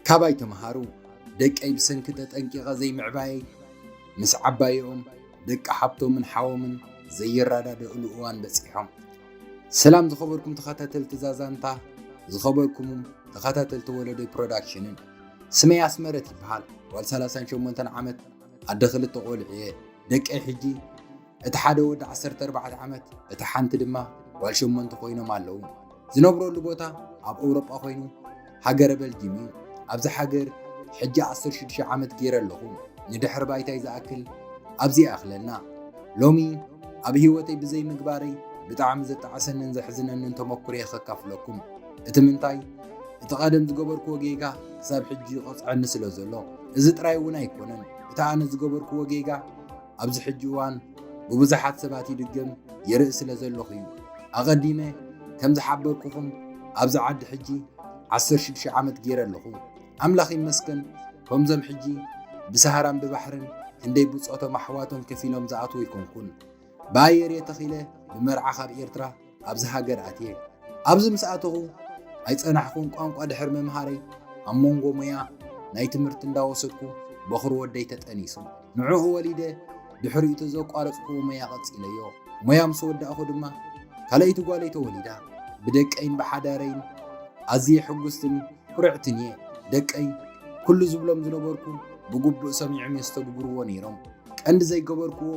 ካባይ ተምሃሩ። ደቀይ ብሰንኪ ተጠንቂቐ ዘይምዕባየይ ምስ ዓባይኦም ደቂ ሓብቶምን ሓዎምን ዘይረዳድእሉ እዋን በጺሖም። ሰላም ዝኸበርኩም ተኸታተልቲ ዛዛንታ፣ ዝኸበርኩም ተኸታተልቲ ወለዶይ ፕሮዳክሽንን። ስመይ ኣስመረት ይበሃል። ጓል ሰላሳን ሸሞንተን ዓመት፣ ኣደ ክልተ ቆልዑ እየ። ደቀይ ሕጂ እቲ ሓደ ወዲ ዓሰርተ ኣርባዕተ ዓመት፣ እታ ሓንቲ ድማ ጓል ሸሞንተ ኮይኖም ኣለዉ። ዝነብረሉ ቦታ ኣብ ኣውሮጳ ኮይኑ ሃገረ በልጅም እዩ። ኣብዚ ሃገር ሕጂ ዓሰርተ ሽዱሽተ ዓመት ገይረ ኣለኹ። ንድሕሪ ባይታይ ዝኣክል ኣብዚ ይኣኽለና። ሎሚ ኣብ ህይወተይ ብዘይ ምግባረይ ብጣዕሚ ዘጣዕሰንን ዘሕዝነንን ተመኩሮየ ከካፍለኩም። እቲ ምንታይ፣ እቲ ቀደም ዝገበርክዎ ጌጋ ክሳብ ሕጂ ይቐጽዐኒ ስለ ዘሎ፣ እዚ ጥራይ እውን ኣይኮነን። እቲ ኣነ ዝገበርክዎ ጌጋ ኣብዚ ሕጂ እዋን ብብዙሓት ሰባት ይድገም ይርኢ ስለ ዘለኹ እዩ። ኣቐዲመ ከም ዝሓበርኩኹም ኣብዚ ዓዲ ሕጂ ዓሰርተ ሽዱሽተ ዓመት ገይረ ኣለኹ። ኣምላኽ ይመስገን፣ ከምዞም ሕጂ ብሰሃራን ብባሕርን ክንደይ ብጾቶም ኣሕዋቶም ከፊሎም ዝኣትዉ ኣይኮንኩን። ብኣየር እየ ተኺለ ብመርዓ ካብ ኤርትራ ኣብዚ ሃገር ኣትየ። ኣብዚ ምስ ኣተኹ ኣይጸናሕኩን፣ ቋንቋ ድሕሪ ምምሃረይ ኣብ መንጎ ሞያ ናይ ትምህርቲ እንዳወሰድኩ በኹሪ ወደይ ተጠኒሱ። ንዕኡ ወሊደ ድሕሪኡ እቲ ዘቋረጽኩዎ ሞያ ቀጺለዮ። ሞያ ምስ ወዳእኹ ድማ ካልኣይቲ ጓለይ ተወሊዳ። ብደቀይን ብሓዳረይን ኣዝየ ሕጉስትን ኩርዕትን እየ። ደቀይ ኩሉ ዝብሎም ዝነበርኩ ብግቡእ ሰሚዖም የስተግብርዎ ነይሮም። ቀንዲ ዘይገበርክዎ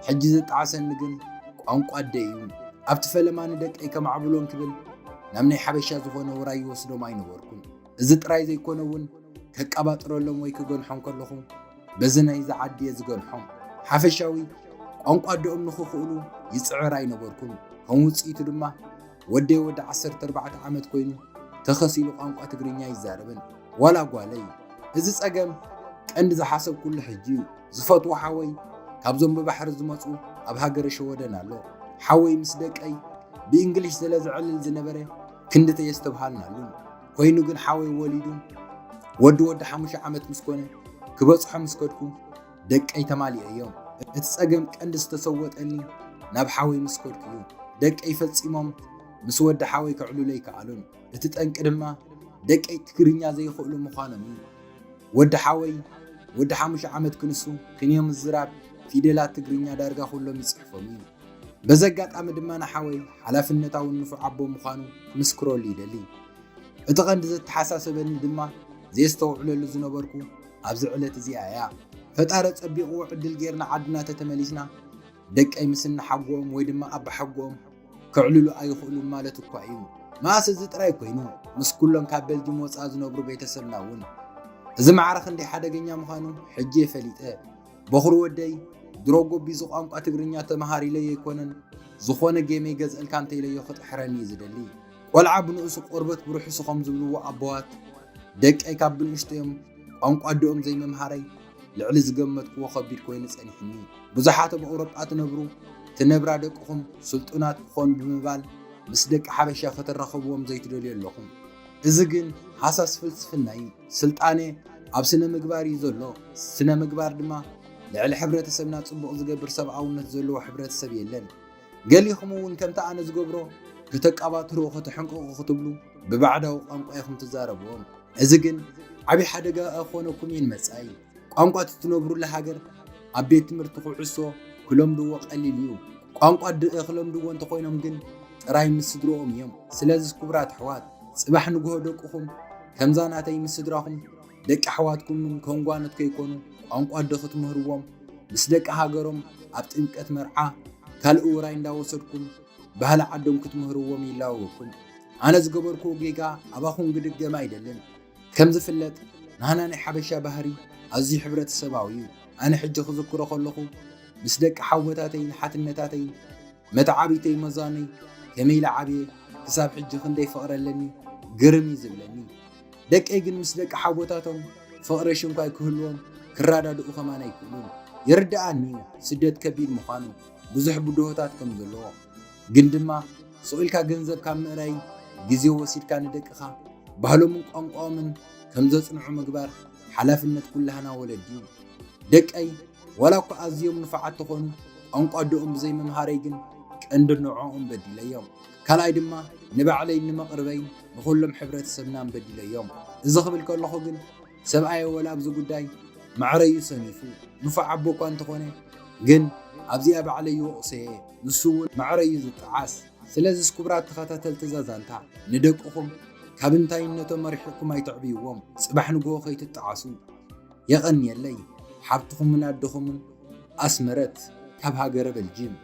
ሕጂ ዘጣዓሰኒ ግን ቋንቋ ኣደይ እዩ። ኣብቲ ፈለማ ንደቀይ ከማዕብሎም ክብል ናብ ናይ ሓበሻ ዝኾነ ውራይ ይወስዶም ኣይነበርኩን። እዚ ጥራይ ዘይኮነ እውን ከቀባጥረሎም ወይ ክገንሖም ከለኹ በዚ ናይዚ ዓዲ እየ ዝገንሖም። ሓፈሻዊ ቋንቋ ኣደኦም ንኽኽእሉ ይጽዕር ኣይነበርኩን። ከም ውጽኢቱ ድማ ወደይ ወዲ ዓሰርተ ኣርባዕተ ዓመት ኮይኑ ተኸሲሉ ቋንቋ ትግርኛ ኣይዛረብን። ዋላ ጓለይ። እዚ ጸገም ቀንዲ ዝሓሰብኩሉ ሕጂ እዩ። ዝፈትዎ ሓወይ ካብዞም ብባሕሪ ዝመጹ ኣብ ሃገረ ሸወደን ኣሎ። ሓወይ ምስ ደቀይ ብእንግሊሽ ስለ ዘዕልል ዝነበረ ክንድቲ የስተብሃልናሉን። ኮይኑ ግን ሓወይ ወሊዱ ወዲ ወዲ ሓሙሽተ ዓመት ምስ ኮነ ክበጽሖ ምስ ከድኩ ደቀይ ተማሊኦዮም። እቲ ጸገም ቀንዲ ዝተሰወጠኒ ናብ ሓወይ ምስ ከድኩ እዩ። ደቀይ ፈጺሞም ምስ ወዲ ሓወይ ከዕልሉ ኣይከኣሉን። እቲ ጠንቂ ድማ ደቀይ ትግርኛ ዘይኽእሉ ምዃኖም እዩ። ወዲ ሓወይ ወዲ ሓሙሽተ ዓመት ክንሱ ክንዮ ምዝራብ ፊደላት ትግርኛ ዳርጋ ኩሎም ይጽሕፎም እዩ። በዚ ኣጋጣሚ ድማ ንሓወይ ሓላፍነታውን ንፉዕ ኣቦ ምዃኑ ክምስክረሉ ይደሊ። እቲ ቀንዲ ዘተሓሳሰበኒ ድማ ዘየስተውዕለሉ ዝነበርኩ ኣብዚ ዕለት እዚኣ እያ። ፈጣሪ ጸቢቕዎ ዕድል ጌርና ዓድና ተተመሊስና ደቀይ ምስ እናሓጎኦም ወይ ድማ ኣባሓጎኦም ከዕልሉ ኣይኽእሉን ማለት እኳ እዩ። መኣስ እዚ ጥራይ ኮይኑ፣ ምስ ኩሎም ካብ ቤልጅም ወጻኢ ዝነብሩ ቤተሰብና እውን። እዚ ማዕረ ክንደይ ሓደገኛ ምዃኑ ሕጂ እየ ፈሊጠ። በኹሪ ወደይ ድሮ ጎቢዙ ቋንቋ ትግርኛ ተመሃር ኢለዮ ኣይኮነን፣ ዝኾነ ጌም ይገዝእልካ እንተኢለዮ ክጥሕረኒ እዩ ዝደሊ። ቆልዓ ብንኡሱ ቆርበት ብርሑሱ ከም ዝብልዎ ኣቦዋት፣ ደቀይ ካብ ብንእሽቶዮም ቋንቋ ኣደኦም ዘይምምሃረይ ልዕሊ ዝገመትክዎ ከቢድ ኮይኑ ጸኒሕኒ። ብዙሓት ኣብ ኣውሮጳ ትነብሩ፣ ትነብራ ደቅኹም ስልጡናት ክኾኑ ብምባል ምስ ደቂ ሓበሻ ከተራኽብዎም ዘይትደልዩ ኣለኹም። እዚ ግን ሃሳስ ፍልስፍና እዩ። ስልጣነ ኣብ ስነ ምግባር እዩ ዘሎ። ስነ ምግባር ድማ ልዕሊ ሕብረተሰብና ጽቡቕ ዝገብር ሰብኣውነት ዘለዎ ሕብረተሰብ የለን። ገሊኹም እውን ከምቲ ኣነ ዝገብሮ ከተቀባጥርዎ ከተሕንቅቑ ክትብሉ ብባዕዳዊ ቋንቋ ኢኹም ትዛረብዎም። እዚ ግን ዓብዪ ሓደጋ ክኾነኩም እዩ ንመጻኢ። ቋንቋ እቲ ትነብሩላ ሃገር ኣብ ቤት ትምህርቲ ኩዕሶ ክለምድዎ ቀሊል እዩ። ቋንቋ ድ-፣ ክለምድዎ እንተኾይኖም ግን ጥራይ ምስ ስድርኦም እዮም። ስለዚ ክቡራት ኣሕዋት፣ ጽባሕ ንግሆ ደቅኹም ከምዛ ናተይ ምስ ስድራኹም ደቂ ኣሕዋትኩምን ከም ጓኖት ከይኮኑ ቋንቋ ኣደ ክትምህርዎም፣ ምስ ደቂ ሃገሮም ኣብ ጥምቀት መርዓ ካልእ ውራይ እንዳወሰድኩም ባህሊ ዓዶም ክትምህርዎም ይላበወኩም። ኣነ ዝገበርክዎ ጌጋ ኣባኹም ክድገም ኣይደልን። ከም ዝፍለጥ ናህና ናይ ሓበሻ ባህሪ ኣዝዩ ሕብረተሰባዊ እዩ። ኣነ ሕጂ ክዝክሮ ከለኹ ምስ ደቂ ሓውቦታተይን ሓትነታተይን መተዓቢተይ መዛኑይ ከመይ ኢለ ዓብየ ክሳብ ሕጂ ክንደይ ፍቕሪ ኣለኒ ግርም እዩ ዝብለኒ። ደቀይ ግን ምስ ደቂ ሓውቦታቶም ፍቕሪ ሽንኳይ ክህልዎም ክረዳድኡ ከማን ኣይክእሉን። ይርድኣኒ እዩ ስደት ከቢድ ምዃኑ፣ ብዙሕ ብድሆታት ከም ዘለዎ። ግን ድማ ስቕ ኢልካ ገንዘብ ካብ ምእራይ ግዜ ወሲድካ ንደቅኻ ባህሎምን ቋንቋኦምን ከም ዘጽንዑ ምግባር ሓላፍነት ኩላህና ወለዲ እዩ። ደቀይ ዋላ እኳ ኣዝዮም ንፉዓት ተኾኑ ቋንቋ ኣደኦም ብዘይምምሃረይ ግን ቀንዲ ንዕኦም በዲለዮም። ካልኣይ ድማ ንባዕለይን ንመቕርበይን ንኹሎም ሕብረተሰብናን በዲለዮም። እዚ ክብል ከለኹ ግን ሰብኣየ ወላ ኣብዚ ጉዳይ ማዕረዩ ሰኒፉ ንፉዕ ኣቦ እኳ እንተኾነ ግን ኣብዚኣ ባዕለይ ይወቕሶ እየ። ንሱ እውን ማዕረዩ ዝጠዓስ። ስለዚስ ክቡራት ተኸታተልቲ እዛ ዛንታ ንደቅኹም ካብ እንታይነቶም ኣርሒቕኩም ኣይተዕብይዎም፣ ጽባሕ ንግሆ ከይትጠዓሱ። የቐንየለይ። ሓብትኹምን ኣደኹምን ኣስመረት ካብ ሃገረ በልጅም።